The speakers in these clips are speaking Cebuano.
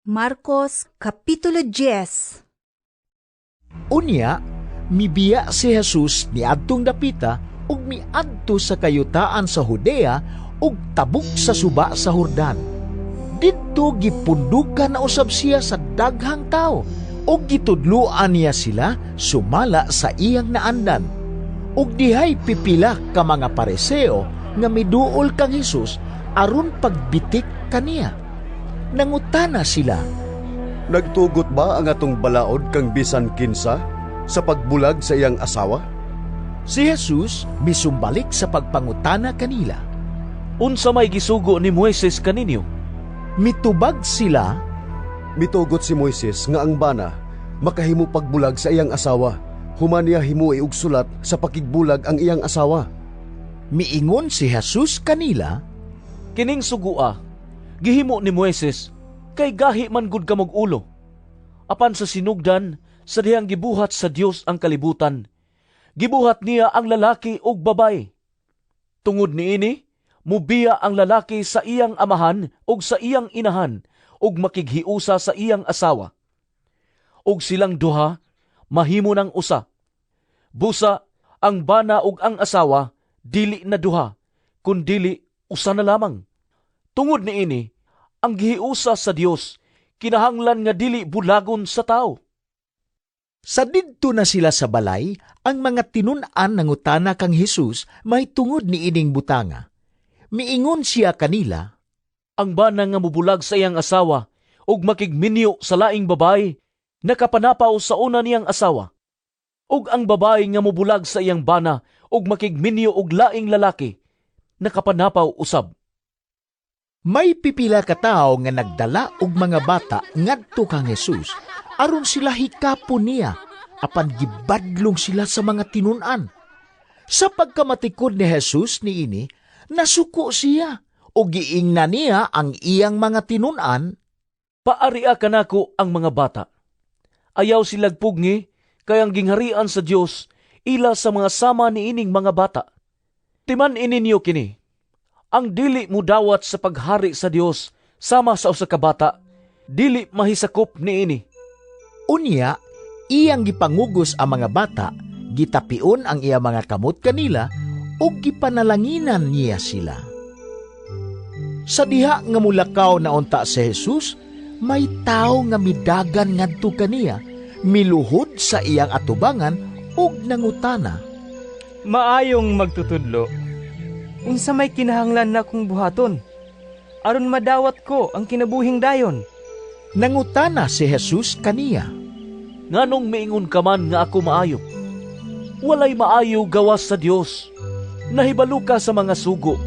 Marcos Kapitulo 10. Unya, mibiya si Jesus niadtong dapita ug miadto sa kayutaan sa Judea ug tabok sa suba sa Jordan. Didto gipundukan na usab siya sa daghang tawo ug gitudloan niya sila sumala sa iyang naandan. Ug dihay pipila ka mga Pariseo nga miduol kang Hesus aron pagbitik kaniya. Nangutana sila, "Nagtugot ba ang atong balaod kang bisan kinsa sa pagbulag sa iyang asawa?" Si Jesus misumbalik sa pagpangutana kanila. "Unsa may gisugo ni Moises kaninyo?" Mitubag sila, "Mitugot si Moises nga ang bana makahimo pagbulag sa iyang asawa, human niya himoi og sulat sa pakigbulag ang iyang asawa." Miingon si Jesus kanila, "Kining sugua gihimo ni Moises kay gahi man gud kamog ulo. Apan sa sinugdan, sa dihang gibuhat sa Dios ang kalibutan, gibuhat niya ang lalaki ug babayi. Tungod niini, mubiya ang lalaki sa iyang amahan ug sa iyang inahan ug makighiusa sa iyang asawa. Ug silang duha mahimo ng usa. Busa ang bana ug ang asawa dili na duha, kundili usa na lamang. Tungod niini, ang gihiusa sa Dios kinahanglan nga dili bulagon sa tao." Sa didto na sila sa balay, ang mga tinun-an nangutana kang Jesus mahitungod niining butanga. Miingon siya kanila, "Ang bana nga mubulag sa iyang asawa ug makigminyo sa laing babayi, nakapanapaw sa una niyang asawa. Ug ang babayi nga mubulag sa iyang bana ug makigminyo og laing lalaki, nakapanapaw usab." May pipila ka tawo nga nagdala og mga bata ngadto kang Jesus aron sila hikapon niya, apan gibadlong sila sa mga tinun-an. Sa pagkamatikod ni Jesus niini, nasuko siya ug giingnan niya ang iyang mga tinun-an, "Paaria kanako ang mga bata. Ayaw silag pugngi, kay ang gingharian sa Dios ila sa mga sama niining mga bata. Timan-i ninyo kini: ang dili mudawat sa paghari sa Dios sama sa usa ka bata, dili mahisakop niini." Unya, iyang gipangugos ang mga bata, gitapion ang iya mga kamot kanila, ug gipanalanginan niya sila. Sa diha nga mulakaw na unta si Jesus, may tawo nga midagan ngadto kaniya, miluhod sa iyang atubangan ug nangutana, "Maayong magtutudlo, unsa may kinahanglan nakong buhaton aron madawat ko ang kinabuhing dayon?" Nangutana si Jesus kaniya, "Nganong miingon ka man nga ako maayo? Walay maayo gawas sa Dios. Nahibalo ka sa mga sugo: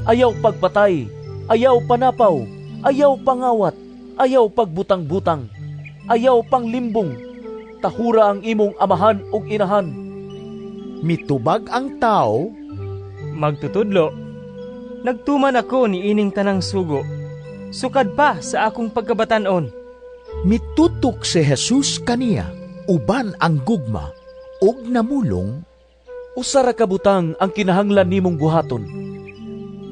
ayaw pagpatay, ayaw panapaw, ayaw pangawat, ayaw pagbutang-butang, ayaw panglimbong, tahura ang imong amahan ug inahan." Mitubag ang tao, "Magtutudlo, nagtuman ako ni ining tanang sugo sukad pa sa akong pagkabatan-on." Mitutok si Jesus kaniya, uban ang gugma, ug namulong, "Usa ra ka butang ang kinahanglan nimong buhaton.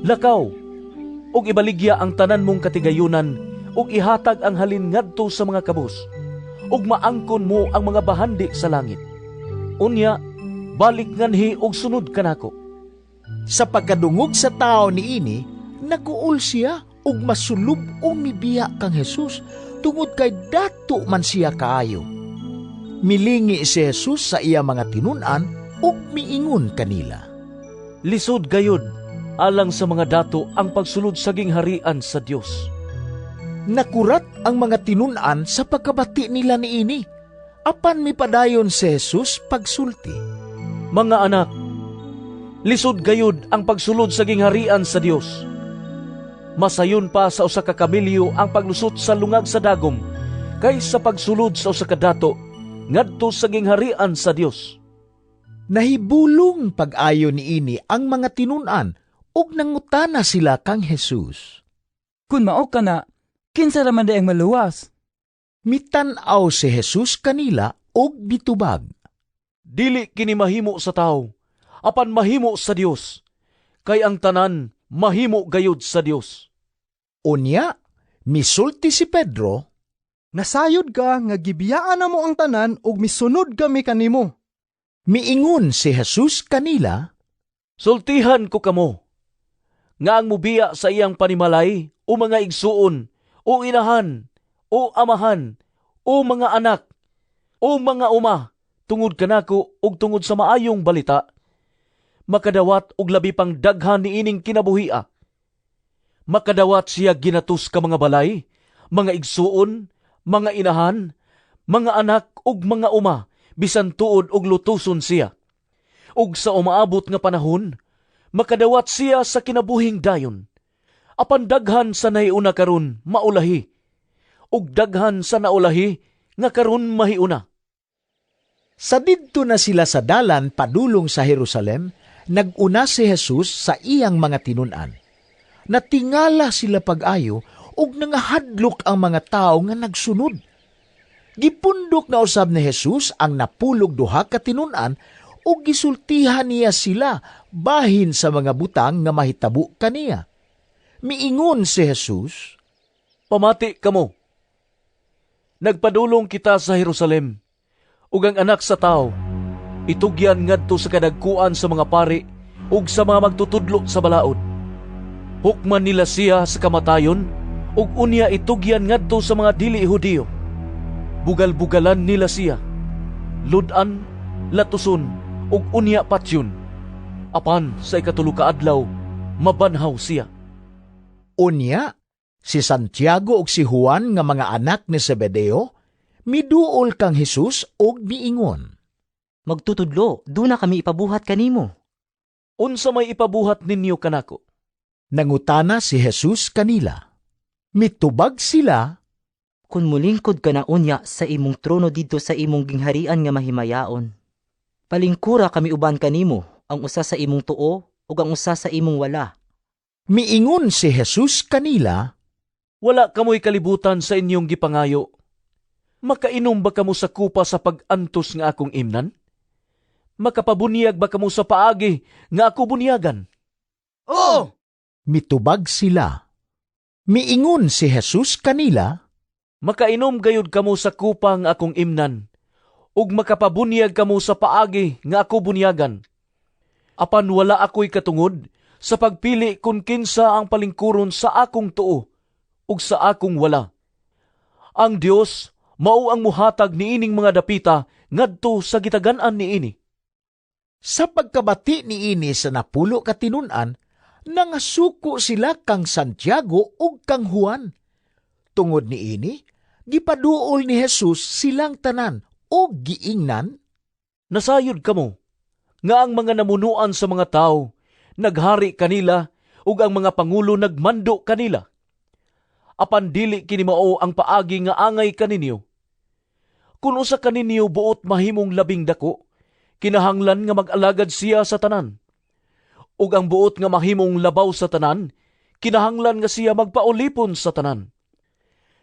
Lakaw ug ibaligya ang tanan mong katigayunan ug ihatag ang halin ngadto sa mga kabus, ug maangkon mo ang mga bahandi sa langit. Unya, balik nganhi ug sunod kanako." Sa pagkadungog sa tao niini, naguol siya ug masulub-ong mibiya kang Jesus tungod kay dato man siya kaayo. Milingi si Jesus sa iya mga tinun-an ug miingon kanila, "Lisod gayud alang sa mga dato ang pagsulod sa gingharian sa Dios." Nakurat ang mga tinun-an sa pagkabati nila niini. Apan mipadayon si Jesus pagsulti, "Mga anak, lisod gayud ang pagsulod sa gingharian sa Dios. Masayon pa sa usa ka kamelyo ang paglusot sa lungag sa dagom kaysa pagsulod sa usa ka dato ngadto sa gingharian sa Dios." Nahibulong pag-ayo niini ang mga tinun-an ug nangutana sila kang Jesus, "Kun mao kana, kinsa ra man diay ang maluwas?" Mitan-aw si Jesus kanila ug mitubag, "Dili kini mahimo sa tawo, apan mahimo sa Dios. Kay ang tanan mahimo gayud sa Dios." Unya, misulti si Pedro, Nasayod ka nga gibiyaan namo ang tanan ug misunod kami kanimo. Miingon si Jesus kanila, "Sultihan ko kamo, nga ang mubiya sa iyang panimalay o mga igsuon, o inahan, o amahan, o mga anak, o mga uma, tungod kanako ug tungod sa maayong balita, makadawat og labi pang daghan niining kinabuhia. Makadawat siya ginatos ka mga balay, mga igsuon, mga inahan, mga anak ug mga uma, bisan tuod og lutuson siya. Ug sa umaabot nga panahon, makadawat siya sa kinabuhing dayon. Apan daghan sa nahiuna karon maulahi, ug daghan sa naulahi nga karon mahiuna." Sa didto na sila sa dalan padulong sa Jerusalem, nag-una si Jesus sa iyang mga tinun-an. Natingala sila pag-ayo ug nangahadlok ang mga tawo nga nagsunod. Gipundok na usab ni Jesus ang 12 ka tinun-an ug gisultihan niya sila bahin sa mga butang nga mahitabo kaniya. Miingon si Jesus, "Pamati kamo. Nagpadulong kita sa Jerusalem, ug ang Anak sa Tawo itugyan ngadto sa kadagkuan sa mga pari ug sa mga magtutudlo sa balaod. Hukman nila siya sa kamatayon ug unya itugyan ngadto sa mga dili Hudiyo. Bugal-bugalan nila siya, lud-an, latuson ug unya patyon. Apan sa 3 ka adlaw mabanhaw siya." Unya, si Santiago ug si Juan nga mga anak ni Zebedeo miduol kang Jesus ug miingon, "Magtutudlo, duna kami ipabuhat kanimo." "Unsa may ipabuhat ninyo kanako?" nangutana si Jesus kanila. Mitubag sila, "Kun mulingkod ka na unya sa imong trono didto sa imong gingharian nga mahimayaon, palingkura kami uban kanimo, ang usa sa imong tuo ug ang usa sa imong wala." Miingon si Jesus kanila, "Wala kamoy kalibutan sa inyong gipangayo. Makainom ba kamo sa kupa sa pag-antos nga akong imnan? Makapabunyag ba kamo sa paagi nga ako bunyagan?" "Oo!" mitubag sila. Miingon si Jesus kanila, "Makainom gayud kamo sa kupa nga akong imnan, ug makapabunyag kamo sa paagi nga ako bunyagan. Apan wala ako'y katungod sa pagpili kung kinsa ang palingkuron sa akong tuo ug sa akong wala. Ang Dios mao ang muhatag niining mga dapita ngadto sa gitagan-an niini." Sa pagkabati niini sa 10 ka tinun-an, nangasuko sila kang Santiago ug kang Juan. Tungod niini, gipaduol ni Jesus silang tanan ug giingnan, "Nasayod kamo nga ang mga namunuan sa mga tawo naghari kanila ug ang mga pangulo nagmando kanila. Apan dili kini mao ang paagi nga angay kaninyo. Kun usa kaninyo buot mahimong labing dako, kinahanglan nga mag-alagad siya sa tanan. Ug ang buot nga mahimong labaw sa tanan, kinahanglan nga siya magpaulipon sa tanan.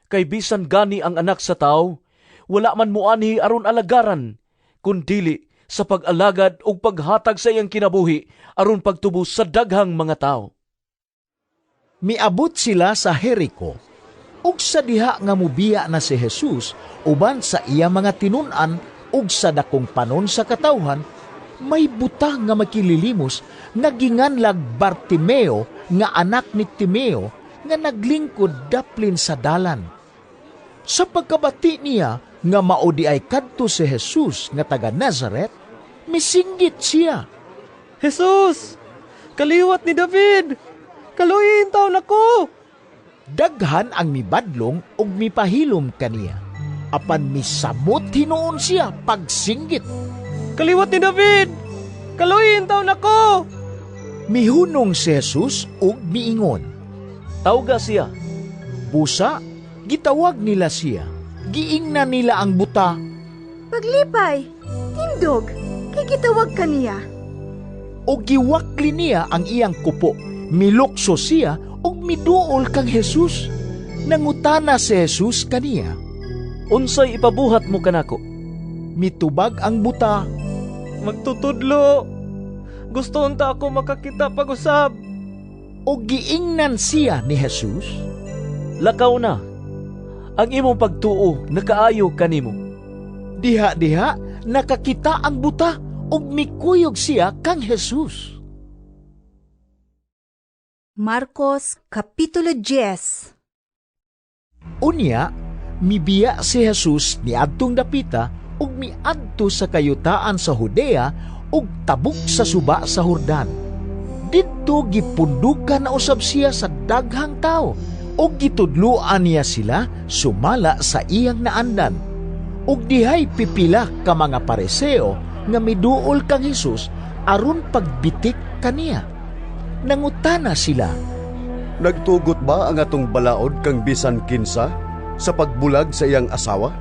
Kay bisan gani ang Anak sa Tawo, wala man moanhi aron alagaran, kun dili sa pag-alagad ug paghatag sa iyang kinabuhi aron pagtubos sa daghang mga tawo." Miabot sila sa Jericho, ug sa diha nga mubiya na si Jesus uban sa iya mga tinun-an ug sa dakong panon sa katawhan, may butang nga makililimos nga ginganlag Bartimeo nga anak ni Timeo nga naglingkod daplin sa dalan. Sa pagkabati niya nga mao di ay kadto si Jesus nga taga Nazaret, misinggit siya, "Jesus, kaliwat ni David, kaluoyi taon nako!" Daghan ang mibadlong ug mipahilom kaniya. Apan misamot hinuon siya pagsinggit, "Kaliwat ni David, kaluoyi taon nako!" Mihunong si Jesus ug miingon, "Tawga siya." Busa, gitawag nila siya. Giingnan nila ang buta, "Paglipay, tindog, kay gitawag ka niya." O giwakli niya ang iyang kupo, milukso siya ug miduol kang Jesus. Nangutana si Jesus kaniya, "Unsay ipabuhat mo kanako?" Mitubag ang buta, "Magtutudlo, gusto unta ako makakita pag-usab." O giingnan siya ni Jesus, "Lakaw na, Ang imong pagtuo nakaayo kanimo." Diha-diha nakakita ang buta ug mikuyog siya kang Jesus. Marcos Kapitulo 10. Unya, mibiya si Jesus niadtong dapita ug miadto sa kayutaan sa Judea ug tabok sa suba sa Jordan. Didto gipundukan na usab siya sa daghang tawo ug gitudloan niya sila sumala sa iyang naandan. Ug dihay pipila ka mga Pariseo nga miduol kang Hesus aron pagbitik kaniya. Nangutana sila, "Nagtugot ba ang atong balaod kang bisan kinsa sa pagbulag sa iyang asawa?"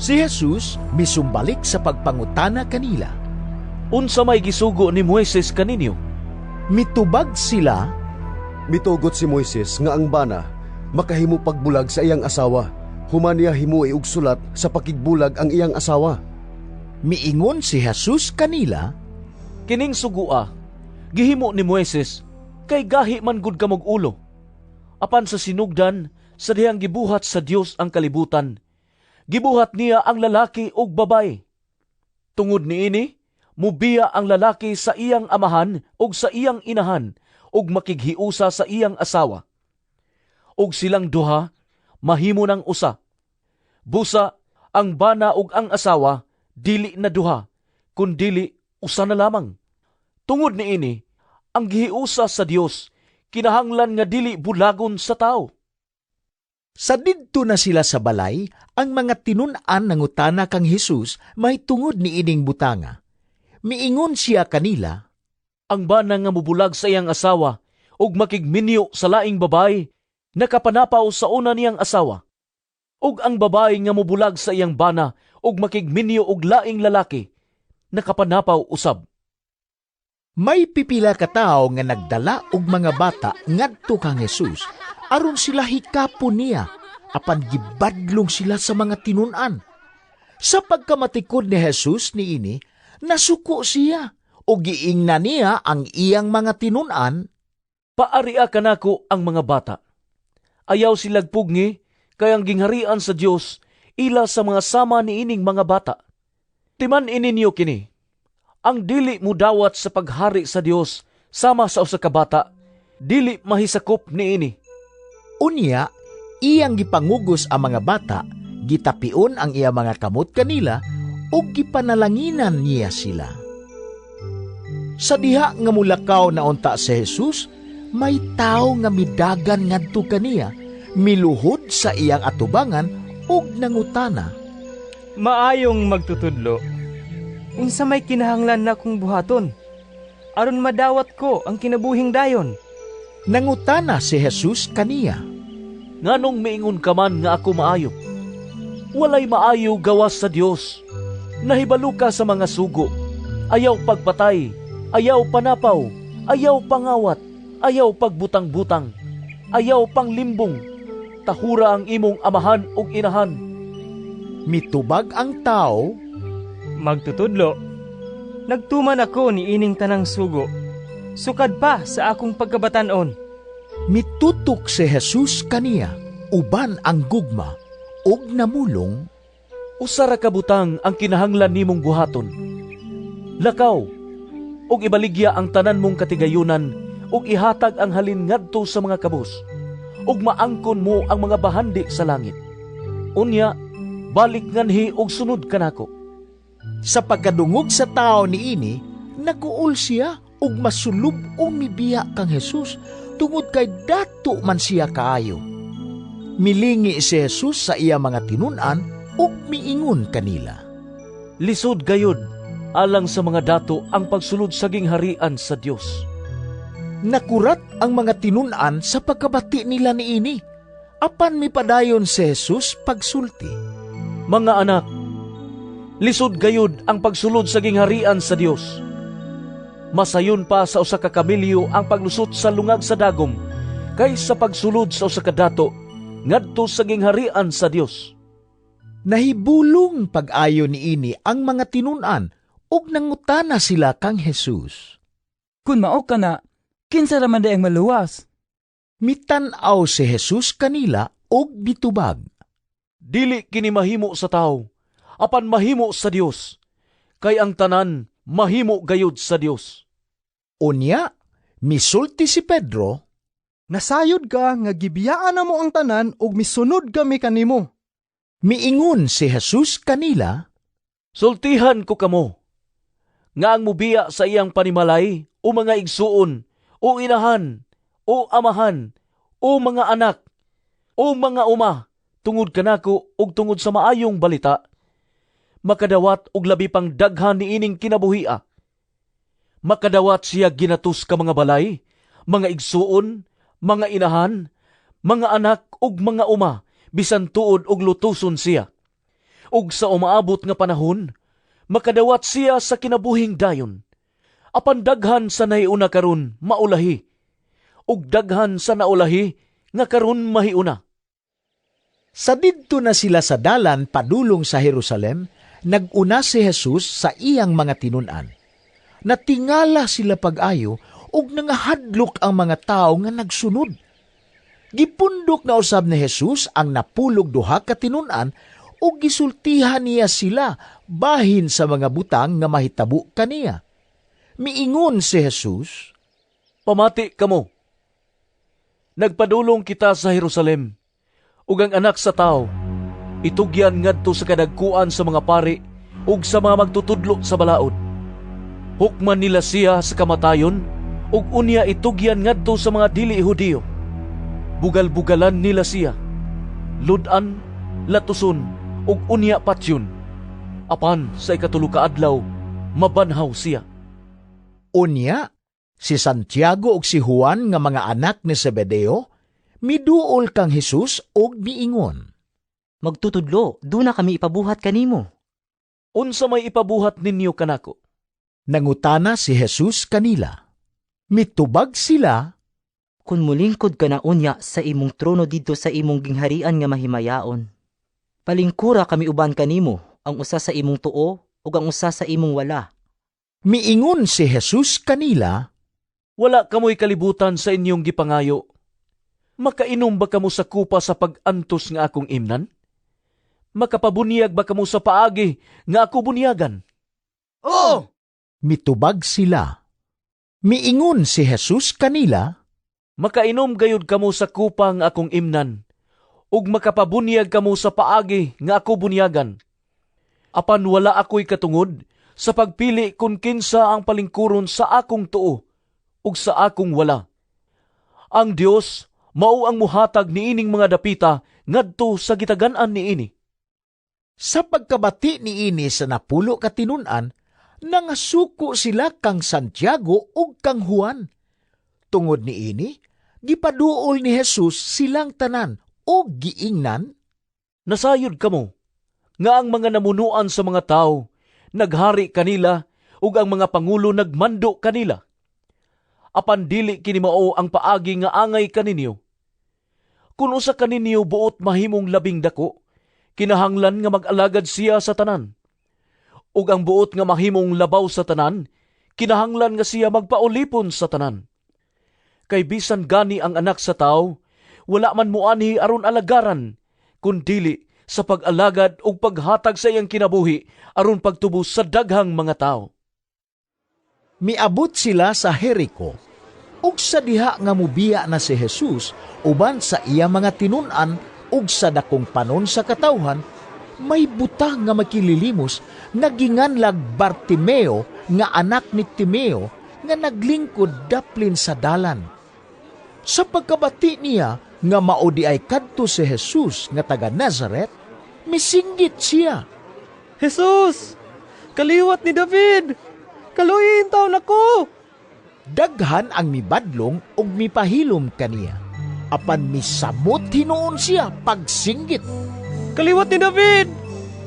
Si Jesus misumbalik sa pagpangutana kanila. "Unsa may gisugo ni Moises kaninyo?" Mitubag sila, "Mitugot si Moises nga ang bana makahimo pagbulag sa iyang asawa human niya himoi og sulat sa pakigbulag ang iyang asawa." Miingon si Jesus kanila, "Kining sugua gihimo ni Moises kay gahi man gud kamog ulo. Apan sa sinugdan, sa dihang gibuhat sa Dios ang kalibutan, gibuhat niya ang lalaki ug babayi. Tungod niini, mubiya ang lalaki sa iyang amahan ug sa iyang inahan ug makighiusa sa iyang asawa. Ug silang duha mahimo ng usa. Busa ang bana ug ang asawa dili na duha, kundili usa na lamang. Tungod niini, ang gihiusa sa Dios kinahanglan nga dili bulagon sa tao." Sa didto na sila sa balay, ang mga tinun-an nangutana kang Jesus mahitungod niining butanga. Miingon siya kanila, "Ang bana nga mubulag sa iyang asawa ug makigminyo sa laing babayi, nakapanapaw sa una niyang asawa. Ug ang babayi nga mubulag sa iyang bana ug makigminyo og laing lalaki, nakapanapaw usab." May pipila ka tawo nga nagdala og mga bata ngadto kang Jesus aron sila hikapon niya, apan gibadlong sila sa mga tinun-an. Sa pagkamatikod ni Jesus niini, nasuko siya ug giingnan niya ang iyang mga tinun-an, "Paaria kanako ang mga bata. Ayaw silag pugni kay ang gingharian sa Dios ila sa mga sama niining mga bata. Timan-i ninyo kini. Ang dili mudawat sa paghari sa Dios sama sa usa ka bata, dili mahisakop niini." Unya, iyang gipangugos ang mga bata, gitapion ang iya mga kamot kanila, ug gipanalanginan niya sila. Sa diha nga mulakaw na unta si Jesus, may tawo nga midagan ngadto kaniya, miluhod sa iyang atubangan ug nangutana, "Maayong magtutudlo, unsa may kinahanglan nakong buhaton aron madawat ko ang kinabuhing dayon?" Nangutana si Jesus kaniya, "Nganong miingon ka man nga ako maayo? Walay maayo gawas sa Dios. Nahibalo ka sa mga sugo: ayaw pagpatay, ayaw panapaw, ayaw pangawat, ayaw pagbutang-butang, ayaw panglimbong, tahura ang imong amahan ug inahan." Mitubag ang tao, "Magtutudlo, nagtuman ako ni ining tanang sugo, sukad pa sa akong pagkabatan-on." Mitutok si Jesus kaniya, uban ang gugma, ug namulong, "Usa ra ka butang ang kinahanglan nimong buhaton. Lakaw, ug ibaligya ang tanan mong katigayunan ug ihatag ang halin ngadto sa mga kabus, ug maangkon mo ang mga bahandi sa langit. Unya, balik nganhi ug sunod kanako." Sa pagkadungog sa tao niini, naguol siya ug masulub-ong mibiya kang Jesus tungod kay dato man siya kaayo. Milingi si Jesus sa iya mga tinun-an ug miingon kanila, "Lisod gayud alang sa mga dato ang pagsulod sa gingharian sa Dios." Nakurat ang mga tinun-an sa pagkabati nila niini. Apan mipadayon si Jesus pagsulti, "Mga anak, lisod gayud ang pagsulod sa gingharian sa Dios. Masayon pa sa usa ka kamelyo ang paglusot sa lungag sa dagom kaysa pagsulod sa usa ka dato ngadto sa gingharian sa Dios." Nahibulong pag-ayo niini ang mga tinun-an ug nangutana sila kang Jesus, "Kun mao kana, kinsa ra man diay ang maluwas?" Mitan-aw si Jesus kanila ug mitubag, Dili kini mahimo sa tawo, apan mahimo sa Dios. Kay ang tanan mahimo gayud sa Dios. Unya, misulti si Pedro, Nasayod ka nga gibiyaan namo ang tanan ug misunod kami kanimo. Miingon si Jesus kanila, Sultihan ko kamo, nga ang mubiya sa iyang panimalay o mga igsuon, o inahan, o amahan, o mga anak, o mga uma, tungod kanako ug tungod sa maayong balita, makadawat og labi pang daghan niining kinabuhia. Makadawat siya ginatos ka mga balay, mga igsuon, mga inahan, mga anak ug mga uma, bisan tuod og lutuson siya. Ug sa umaabot nga panahon, makadawat siya sa kinabuhing dayon. Apan daghan sa nahiuna karon maulahi, ug daghan sa naulahi nga karon mahiuna. Sa didto na sila sa dalan padulong sa Jerusalem, nag-una si Jesus sa iyang mga tinun-an. Natingala sila pag-ayo ug nangahadlok ang mga tawo nga nagsunod. Gipundok na usab ni Jesus ang 12 ka tinun-an ug gisultihan niya sila bahin sa mga butang nga mahitabo kaniya. Miingon si Jesus, Pamati kamo. Nagpadulong kita sa Jerusalem, ug ang Anak sa Tawo itugyan ngadto sa kadagkuan sa mga pari ug sa mga magtutudlo sa balaod. Hukman nila siya sa kamatayon ug unya itugyan ngadto sa mga dili Hudiyo. Bugal-bugalan nila siya, lud-an, latuson ug unya patyon. Apan sa 3 ka adlaw mabanhaw siya. Unya, si Santiago ug si Juan nga mga anak ni Zebedeo miduol kang Jesus ug miingon, Magtutudlo, duna kami ipabuhat kanimo. Unsa may ipabuhat ninyo kanako? Nangutana si Jesus kanila. Mitubag sila, Kun mulingkod ka na unya sa imong trono didto sa imong gingharian nga mahimayaon, palingkura kami uban kanimo, ang usa sa imong tuo ug ang usa sa imong wala. Miingon si Jesus kanila, Wala kamoy kalibutan sa inyong gipangayo. Makainom ba kamo sa kupa sa pag-antos nga akong imnan? Makapabunyag ba kamo sa paagi nga ako bunyagan? Oh! Mitubag sila. Miingon si Jesus kanila, Makainom gayud kamo sa kupa nga akong imnan, ug makapabunyag kamo sa paagi nga ako bunyagan. Apan wala ako'y katungod sa pagpili kung kinsa ang palingkuron sa akong tuo ug sa akong wala. Ang Dios mao ang muhatag niining mga dapita ngadto sa gitagan-an niini. Sa pagkabati niini sa 10 ka tinun-an, nangasuko sila kang Santiago ug kang Juan. Tungod niini, gipaduol ni Jesus silang tanan ug giingnan, Nasayod kamo nga ang mga namunuan sa mga tawo naghari kanila ug ang mga pangulo nagmando kanila. Apan dili kini mao ang paagi nga angay kaninyo. Kun usa kaninyo buot mahimong labing dako, kinahanglan nga mag-alagad siya sa tanan. Ug ang buot nga mahimong labaw sa tanan, kinahanglan nga siya magpaulipon sa tanan. Kay bisan gani ang Anak sa Tawo, wala man moanhi aron alagaran, kun dili sa pag-alagad ug paghatag sa iyang kinabuhi aron pagtubos sa daghang mga tawo. Miabot sila sa Jericho. Ug sa diha nga mubiya na si Jesus uban sa iya mga tinun-an ug sa dakong panon sa katawhan, may buta nga makililimos nga ginganlag Bartimeo nga anak ni Timeo nga naglingkod daplin sa dalan. Sa pagkabati niya nga mao di ay kadto si Jesus nga taga Nazaret, misinggit siya, Jesus! Kaliwat ni David! Kaluoyi intawon ako! Daghan ang mibadlong ug mipahilom kaniya. Apan misamot hinuon siya pagsinggit, Kaliwat ni David!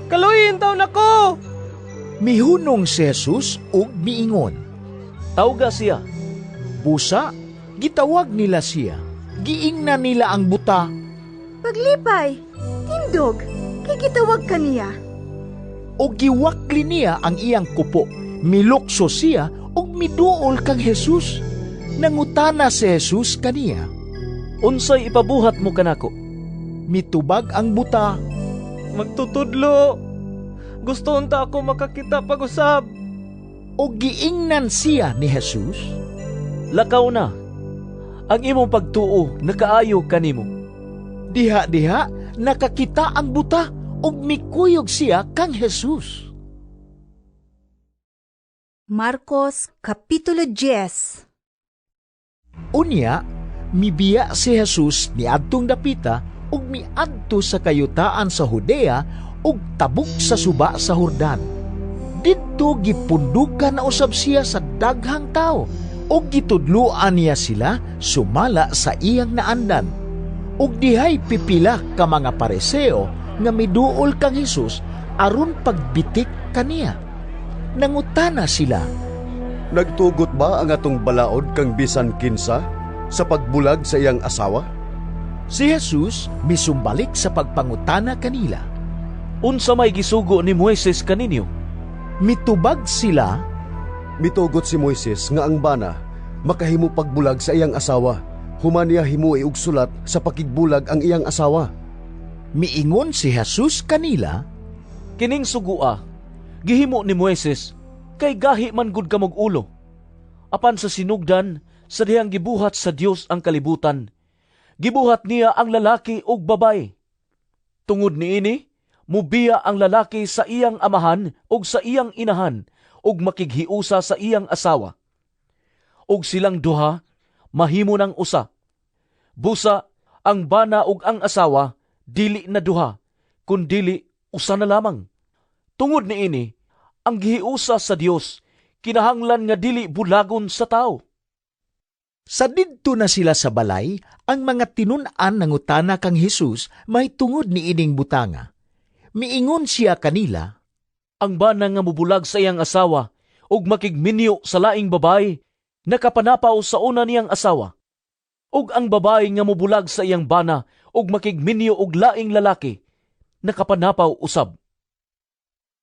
Kaluoyi intawon ako! Mihunong si Jesus ug miingon, Tawga siya. Busa, gitawag nila siya. Giingnan nila ang buta. Paglipay, tindog, kay gitawag kaniya. O giwakli niya ang iyang kupo. Milukso siya ug miduol kang Jesus. Nangutana si Jesus kaniya, Unsay ipabuhat mo kanako? Mitubag ang buta, Magtutudlo, gusto unta ako makakita pag-usab. Ug giingnan siya ni Jesus, "Lakaw na. Ang imong pagtuo nakaayo kanimo." Diha-diha nakakita ang buta ug mikuyog siya kang Jesus. Marcos Kapitulo 10. Unya, mibiya si Jesus niadtong dapita ug miadto sa kayutaan sa Judea ug tabok sa suba sa Jordan. Didto gipundukan na usab siya sa daghang tawo ug gitudloan niya sila sumala sa iyang naandan. Ug dihay pipila ka mga Pariseo nga miduol kang Hesus aron pagbitik kaniya. Nangutana sila, "Nagtugot ba ang atong balaod kang bisan kinsa sa pagbulag sa iyang asawa?" Si Jesus misumbalik sa pagpangutana kanila. "Unsa may gisugo ni Moises kaninyo?" Mitubag sila, "Mitugot si Moises nga ang bana makahimo pagbulag sa iyang asawa human niya himoi og sulat sa pakigbulag ang iyang asawa." Miingon si Jesus kanila, "Kining sugua gihimo ni Moises kay gahi man gud kamog ulo. Apan sa sinugdan, sa dihang gibuhat sa Dios ang kalibutan, gibuhat niya ang lalaki ug babayi. Tungod niini, mubiya ang lalaki sa iyang amahan ug sa iyang inahan ug makighiusa sa iyang asawa. Ug silang duha mahimo ng usa. Busa ang bana ug ang asawa dili na duha, kundili usa na lamang. Tungod niini, ang gihiusa sa Dios kinahanglan nga dili bulagon sa tawo." Sa didto na sila sa balay, ang mga tinun-an nangutana kang Hesus mahitungod niining butanga. Miingon siya kanila, "Ang bana nga mubulag sa iyang asawa ug makigminyo sa laing babayi, nakapanapaw sa una niyang asawa. Ug ang babayi nga mubulag sa iyang bana ug makigminyo og laing lalaki, nakapanapaw usab."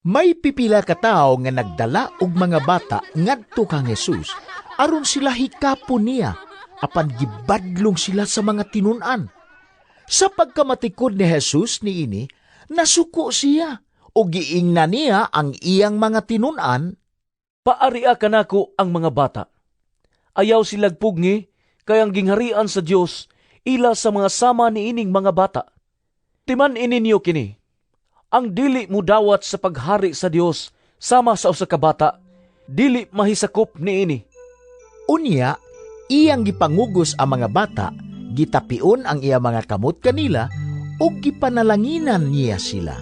May pipila ka tawo nga nagdala og mga bata ngadto kang Hesus aron sila hikapon niya, apan gibadlong sila sa mga tinun-an. Sa pagkamatikod ni Jesus niini, nasuko siya ug giingnan niya ang iyang mga tinun-an, "Paaria kanako ang mga bata. Ayaw silag pugni, kay ang gingharian sa Dios ila sa mga sama niining mga bata. Timan-i ninyo kini, ang dili mudawat sa paghari sa Dios sama sa usa ka bata, dili mahisakop niini." Unya, iyang gipangugos ang mga bata, gitapion ang iya mga kamot kanila, ug gipanalanginan niya sila.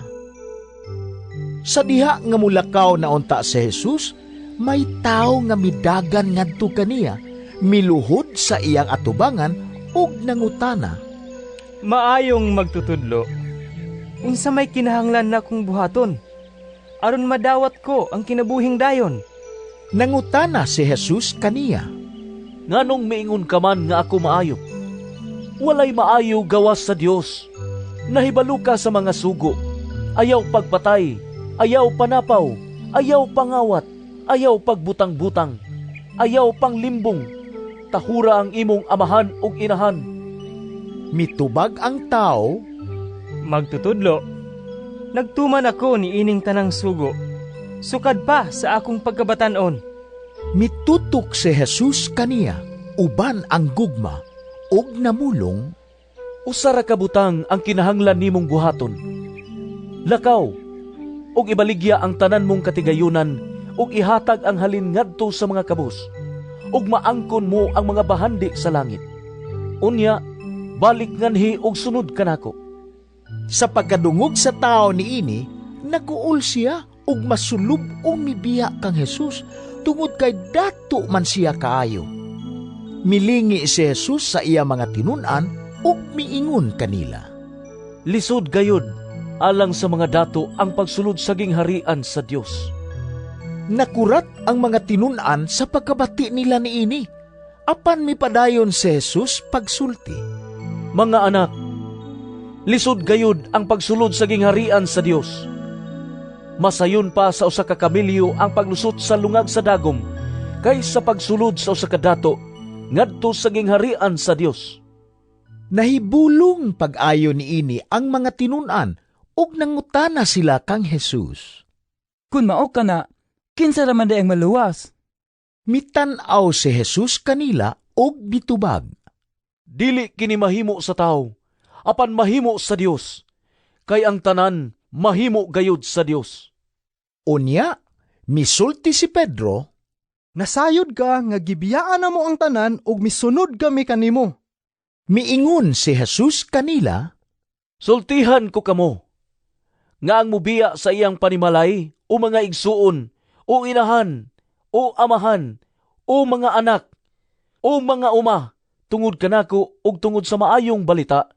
Sa diha nga mulakaw na unta si Jesus, may tawo nga midagan ngadto kaniya, miluhod sa iyang atubangan ug nangutana, "Maayong magtutudlo, unsa may kinahanglan nakong buhaton aron madawat ko ang kinabuhing dayon?" Nangutana si Jesus kaniya, "Nganong miingon ka man nga ako maayo? Walay maayo gawas sa Dios. Nahibalo ka sa mga sugo: ayaw pagpatay, ayaw panapaw, ayaw pangawat, ayaw pagbutang-butang, ayaw panglimbong, tahura ang imong amahan ug inahan." Mitubag ang tao, "Magtutudlo, nagtuman ako ni ining tanang sugo, sukad pa sa akong pagkabatan-on." Mitutok si Jesus kaniya, uban ang gugma, ug namulong, "Usa ra ka butang ang kinahanglan nimong buhaton. Lakaw, ug ibaligya ang tanan mong katigayunan, ug ihatag ang halin ngadto sa mga kabus, ug maangkon mo ang mga bahandi sa langit. Unya, balik nganhi ug sunod kanako." Sa pagkadungog sa tao niini, naguol siya ug masulub-ong mibiya kang Jesus tungod kay dato man siya kaayo. Milingi si Jesus sa iya mga tinun-an ug miingon kanila, "Lisod gayud alang sa mga dato ang pagsulod sa gingharian sa Dios." Nakurat ang mga tinun-an sa pagkabati nila niini. Apan mipadayon si Jesus pagsulti, "Mga anak, lisod gayud ang pagsulod sa gingharian sa Dios. Masayon pa sa usa ka kamelyo ang paglusot sa lungag sa dagom kaysa pagsulod sa usa ka dato ngadto sa gingharian sa Dios." Nahibulong pag-ayo niini ang mga tinun-an Ug nangutana sila kang Jesus. Kun mao kana, kinsa ra man diay ang maluwas? Mitan-aw si Jesus kanila ug mitubag. Dili kini mahimo sa tawo, apan mahimo sa Dios. Kay ang tanan mahimo gayud sa Dios. Unya, misulti si Pedro, Nasayod ka nga gibiyaan namo ang tanan ug misunod kami kanimo. Miingon si Jesus kanila, Sultihan ko kamo nga ang mubiya sa iyang panimalay o mga igsuon o inahan o amahan o mga anak o mga uma tungod kanako ug tungod sa maayong balita,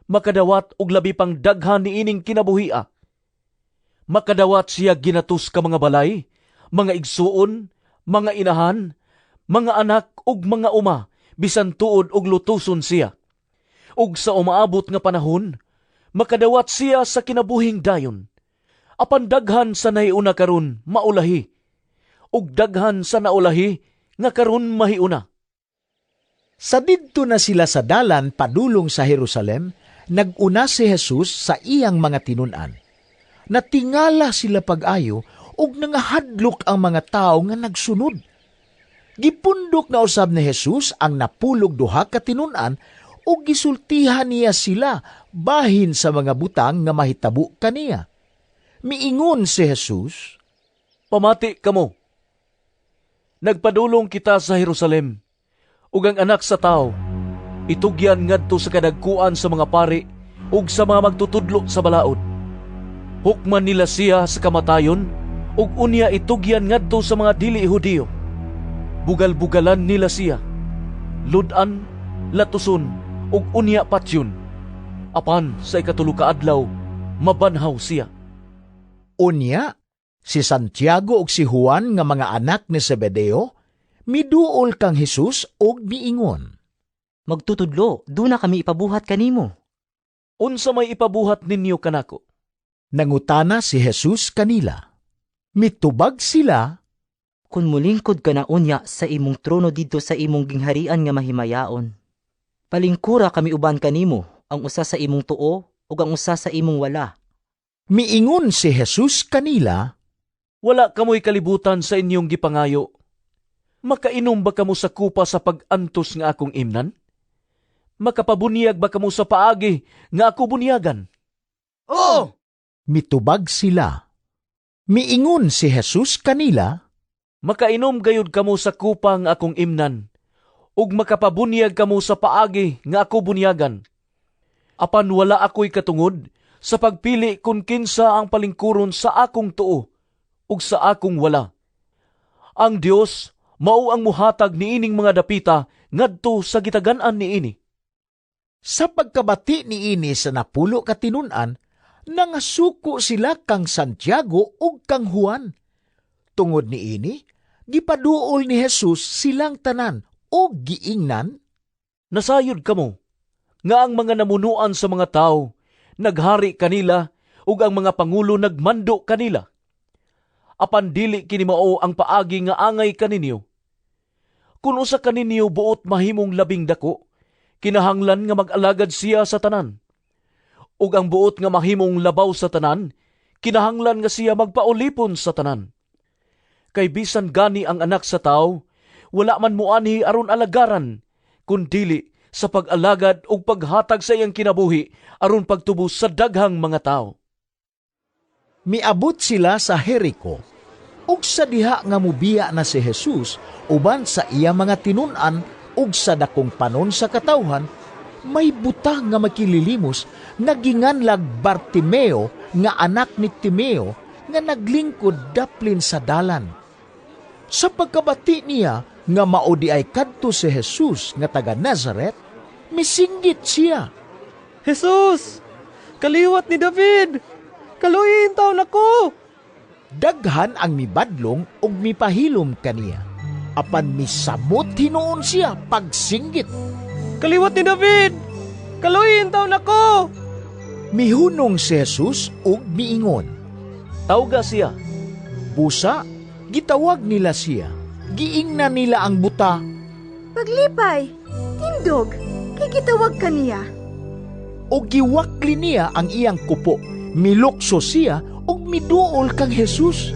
makadawat og labi pang daghan niining kinabuhia. Makadawat siya ginatos ka mga balay, mga igsuon, mga inahan, mga anak ug mga uma, bisan tuod og lutuson siya. Ug sa umaabot nga panahon, makadawat siya sa kinabuhing dayon. Apan daghan sa nahiuna karon maulahi, ug daghan sa naulahi nga karon mahiuna. Sa didto na sila sa dalan padulong sa Jerusalem, nag-una si Jesus sa iyang mga tinun-an. Natingala sila pag-ayo ug nangahadlok ang mga tawo nga nagsunod. Gipundok na usab ni Jesus ang 12 ka tinun-an ug gisultihan niya sila bahin sa mga butang nga mahitabo kaniya. Miingon si Jesus, Pamati kamo. Nagpadulong kita sa Jerusalem, ug ang Anak sa Tawo itugyan ngadto sa kadagkuan sa mga pari ug sa mga magtutudlo sa balaod. Hukman nila siya sa kamatayon ug unya itugyan ngadto sa mga dili Hudiyo. Bugal-bugalan nila siya, lud-an, latuson ug unya patyon. Apan sa 3 ka adlaw mabanhaw siya. Unya, si Santiago ug si Juan nga mga anak ni Zebedeo miduol kang Jesus ug miingon. Magtutudlo, duna kami ipabuhat kanimo. Unsa may ipabuhat ninyo kanako? Nangutana si Jesus kanila. Mitubag sila, Kun mulingkod ka na unya sa imong trono didto sa imong gingharian nga mahimayaon, palingkura kami uban kanimo, ang usa sa imong tuo ug ang usa sa imong wala. Miingon si Jesus kanila, Wala kamoy kalibutan sa inyong gipangayo. Makainom ba kamo sa kupa sa pag-antos nga akong imnan? Makapabunyag ba kamo sa paagi nga ako bunyagan? Oo! Mitubag sila. Miingon si Jesus kanila, Makainom gayud kamo sa kupa nga akong imnan, ug makapabunyag kamo sa paagi nga ako bunyagan. Apan wala ako'y katungod sa pagpili kung kinsa ang palingkuron sa akong tuo ug sa akong wala. Ang Dios mao ang muhatag niining mga dapita ngadto sa gitagan-an niini. Sa pagkabati niini sa 10 ka tinun-an, nangasuko sila kang Santiago ug kang Juan. Tungod niini, gipaduol ni Jesus silang tanan ug giingnan, Nasayod kamo nga ang mga namunuan sa mga tawo naghari kanila ug ang mga pangulo nagmando kanila. Apan dili kini mao ang paagi nga angay kaninyo. Kun usa kaninyo buot mahimong labing dako, kinahanglan nga mag-alagad siya sa tanan. Ug ang buot nga mahimong labaw sa tanan, kinahanglan nga siya magpaulipon sa tanan. Kay bisan gani ang Anak sa Tawo, wala man moanhi aron alagaran, kun dili sa pag-alagad ug paghatag sa iyang kinabuhi aron pagtubos sa daghang mga tawo. Miabot sila sa Jericho. Ug sa diha nga mubiya na si Jesus uban sa iya mga tinun-an ug sa dakong panon sa katawhan, may buta nga makililimos nga ginganlag Bartimeo nga anak ni Timeo nga naglingkod daplin sa dalan. Sa pagkabati niya nga mao di ay kadto si Jesus nga taga Nazaret, misinggit siya. Jesus! Kaliwat ni David! Kaluoyi taon ako! Daghan ang mibadlong ug mipahilom kaniya. Apan misamot hinuon siya pagsinggit. Kaliwat ni David! Kaluoyi taon ako! Mihunong si Jesus ug miingon. Tawga siya. Busa, gitawag nila siya. Giingnan nila ang buta. Paglipay, tindog, kay gitawag kaniya. O giwakli niya ang iyang kupo. Milukso siya ug miduol kang Jesus.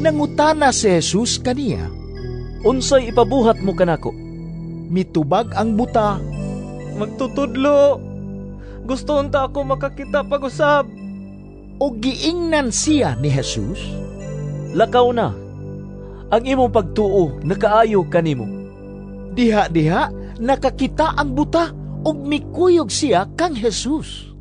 Nangutana si Jesus kaniya, "Unsay ipabuhat mo kanako?" Mitubag ang buta, "Magtutudlo, gusto unta ako makakita pag-usab." Ug giingnan siya ni Jesus, "Lakaw na. Ang imong pagtuo nakaayo kanimo." Diha-diha nakakita ang buta ug mikuyog siya kang Jesus.